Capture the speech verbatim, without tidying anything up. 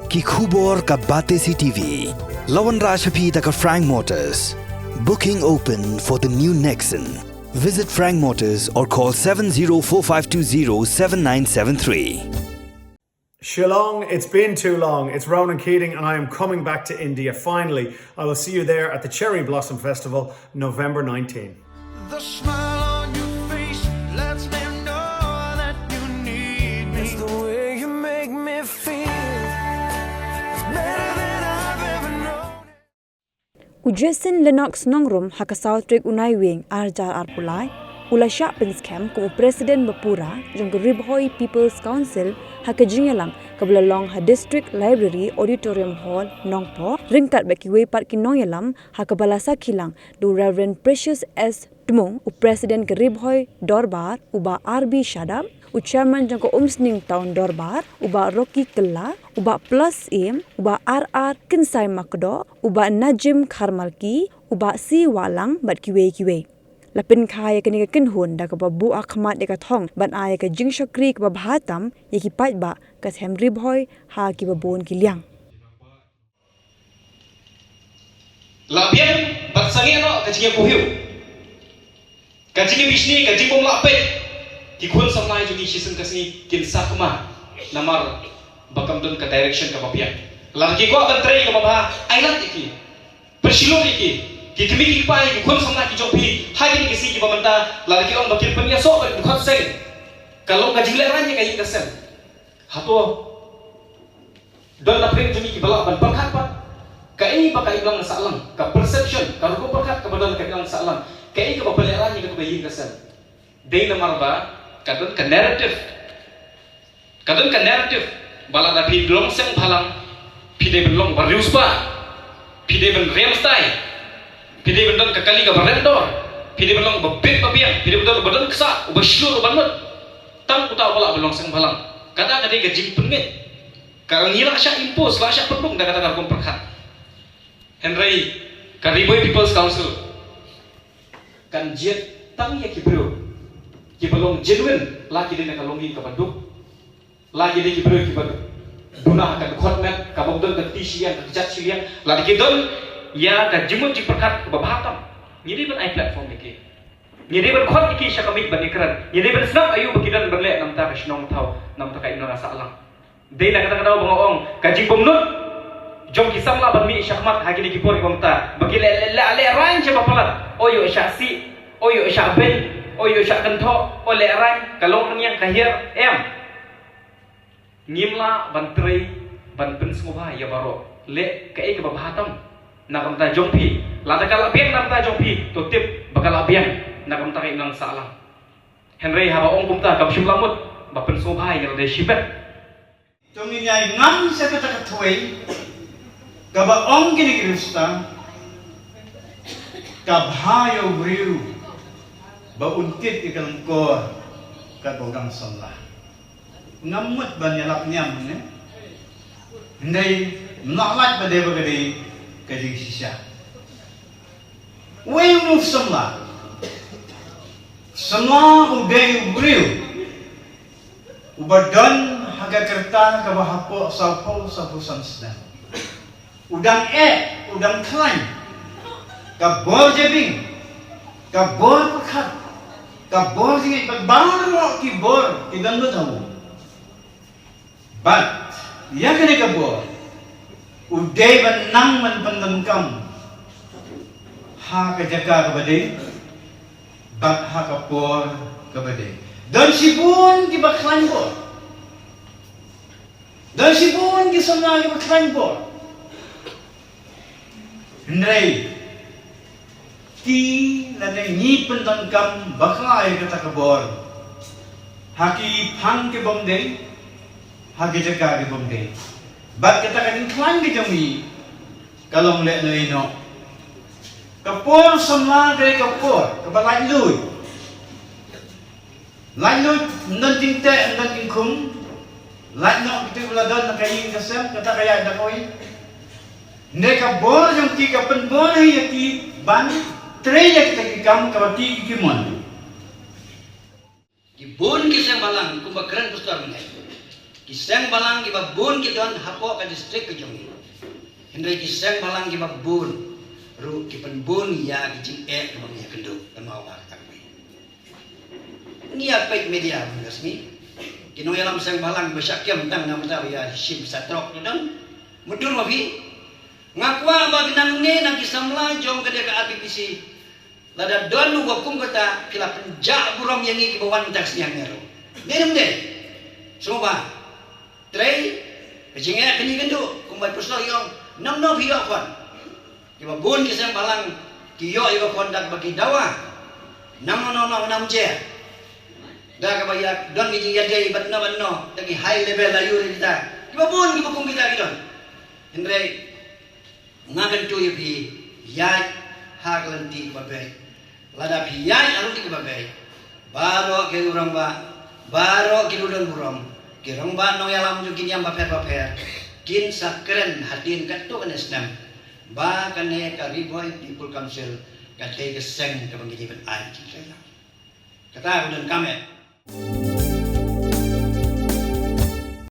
Ki khubor ka Batesi T V. La wanrah sha phi da ka Frank Motors. Booking open for the new Nexon. Visit Frank Motors or call seven zero four five two zero seven nine seven three. Shillong, it's been too long. It's Ronan Keating, and I am coming back to India finally. I will see you there at the Cherry Blossom Festival, November nineteenth. The smile on your face lets me know that you need me. It's the way you make me feel. It's better than I've ever known. U Jason Lennox Nongrum ha ka saw tarik u Naiwieng ar hajar arphew lai u la shah pynskhem kum u President bapura jong ka Ri Bhoi People's Council ha ka jingïalang kaba la long ha District Library Auditorium Hall, Nongpoh, ryngkat bad kiwei pat ki nongïalam, ha kaba la sakhi lang da u Reverend Precious S Tmung, u President ka Ri Bhoi Dorbar, u Bah R B Shadap, u Chairman jong ka Umsning Town Dorbar, u Bah Rocky Kylla, u Bah Plus Syiem, u Bah R R Kynsai Makdoh, u Bah Najim Kharmalki, u Bah C Wahlang bad kiwei kiwei. La pynkha ïa kane ka kynhun da kaba buh ha khmat ïa ka thong ban ai ïa ka jingshakri kaba bha tam ïa ki paidbah ka them Ri Bhoi ha kiba bun ki liang. La biang bad sangeh noh ka jingïakohiew, ka jingïabishni, ka jingbymlah peit. Ki khun samla jong ngi shisien ka sngi kin sakma namar ba kam don ka direction kaba biang. Lada ki kwah ban trei kaba bha, ai lad ïa ki, pynshlur ïa ki. Ki kmie ki kpa, ki khun samla ki jong phi ha kine ki sngi kiba mynta, lada ki ong ba kin pynïasoh bad ki khot seng, ka long ka jinglehrain ïa ka ïing ka sem. Hato don na pdeng jong ngi kiba lah ban pyrkhat pat kaei ba ka imlang ka sahlang, ka perception, ka rukom pyrkhat kaba don ka imlang ka sahlang, kaei kaba pynlehrain ïa kaba ïing ka sem? Dei namar ba ka don ka narrative, ka don ka narrative ba lada phi long seng bhalang, phi dei ban long ba riewspah, phi dei ban riam stai, phi dei ban don ka kali kaba rem dor, phi dei ban long ba bit ba biang, phi dei ban don ba don ksah, uba shlur, uba nud. Tang uta uba lah ban long seng bhalang. Kata ka dei ka jingpynngeit. Ka ngi la shah impose, la shah pynbuk da kata ka rukom pyrkhat. Hynrei ka Ri Bhoi People's Council kan jied tang ïa ki briew kiba long genuine, la ki dei na ka longïing kaba duk, la ki dei ki briew kiba duna ha ka dkhot met, kaba don ka kti shiliang, ka kjat shiliang, la ki don ïa ka jingmut jingpyrkhat kaba bha tam. Ngi dei ban ai platform ïa ki. Ngi dei ban khot ïa ki sha ka miej ban ïakren. Ngi dei ban sngap aïu ba ki don ban leh na bynta ka shnong thaw, na bynta ka imlang ka sahlang. Dei na kata ka daw ba nga ong, ka jingbymnud jong ki samla ban mih shakhmat ha kine ki por kiba mynta, ba ki leh, leh, leh, lehrain sha ba palat. O ïoh shah sih, o ïoh shah beiñ, o ïoh shah kynthoh, o lehrain, ka long rynïeng ka hiar, em. Ngim lah ban trei ban pynsngewbha ïa baroh. Leh kaei kaba bha tam na ka bynta jong phi. Lada ka la biang na ka bynta jong phi, to tip ba ka la biang na ka bynta ka imlang sahlang. Hynrei haba ong kumta, kam shym la mut ba pynsngewbha ïa lade shibit. To ngin ïai ngam sha kata ka thwei kaba ong kine ki riewstad, ka bha ïa u briew ba un kit ïa ka lyngkor katba u dang samla. Ngam mut ban ïalap niam ne. Hynrei ym lah lait ba dei ba ka dei ka jingshisha. Wei u samla. Samla u dei u briew uba don ha ka rta kaba hapoh sawphew, sawphew san snem. U dang eh, u dang khlaiñ. Ka bor jabieng, ka bor pyrkhat, ka bor jingngeit, bad baroh ki bor ki don lut ha u. Bad ïa kane ka bor u dei ban nang ban pyndonkam ha ka jaka kaba dei bad ha ka por kaba dei. Don shibun kiba khlaiñ bor. Don shibun ki samla kiba khlaiñ bor. Hynrei ki lane ngi pyndonkam bakla ïa kata ka bor ha ki phang ki bym dei, ha ki jaka ki bym dei. Bad kata ka jingkhlaiñ ka jong ngi ka long lehnoh ïa no. Ka por samla ka dei ka por kaba laitluid. Laitluid, ym don jingteh, ym don jingkhum. Lait noh kito kiba la don na ka ïing ka sem, kata ka ïaid da kawei. Ne ka bor jong ki ka pynbor hi ïa ki ban trei ïa kita ki kam kaba ki ki mon. Ki bun ki seng bhalang kumba kren pastor mynne. Ki seng bhalang kiba bun ki don hapoh ka district ka jong ngi. Hynrei ki seng bhalang kiba bun ruh ki pynbun ïa ki jingeh kiba ngi ïakynduh, kynmaw ba ka tang phi. Ngi ïa peit media mynta ka sngi. Ki nongïalam seng bhalang ba shah kem tang na mynta ba ïa shim satrok tu dang. Mutdur ma phi. Nga kwah ba ki nang ne na ki samla jong ka dei ka R P P C. Lada don u ba kum kata ki la pynjah burom ïa ngi kiba wan mynta ka sngi hangne ruh. Dei ne ym dei? Sngewbha. Trei ka jingeh kane ka duh kumba pyrshah ïong. Nang nop ïoh khon. Kiba bun ki seng bhalang ki ïoh ïa ka khon da kaba ki dawa. Nang no no no nam je. Da kaba ïa don ki jingïadei bad no bad no da ki high level la ïu ri kita. Kiba bun kiba kum kita ki don. Hynrei nga kyntu ïa phi, ïaid ha ka lynti kaba beit. Lada phi ïaid ha ka lynti kaba beit, baroh ki rangbah, baroh ki rudon burom, ki rangbah nongïalam jong ki niam bapher bapher, kin sa kren hadien katto katne snem ba kane ka Ri Bhoi People Council ka dei ka seng kaba ngi dei ban ai jingtrei lang. Kata ka donkam eh.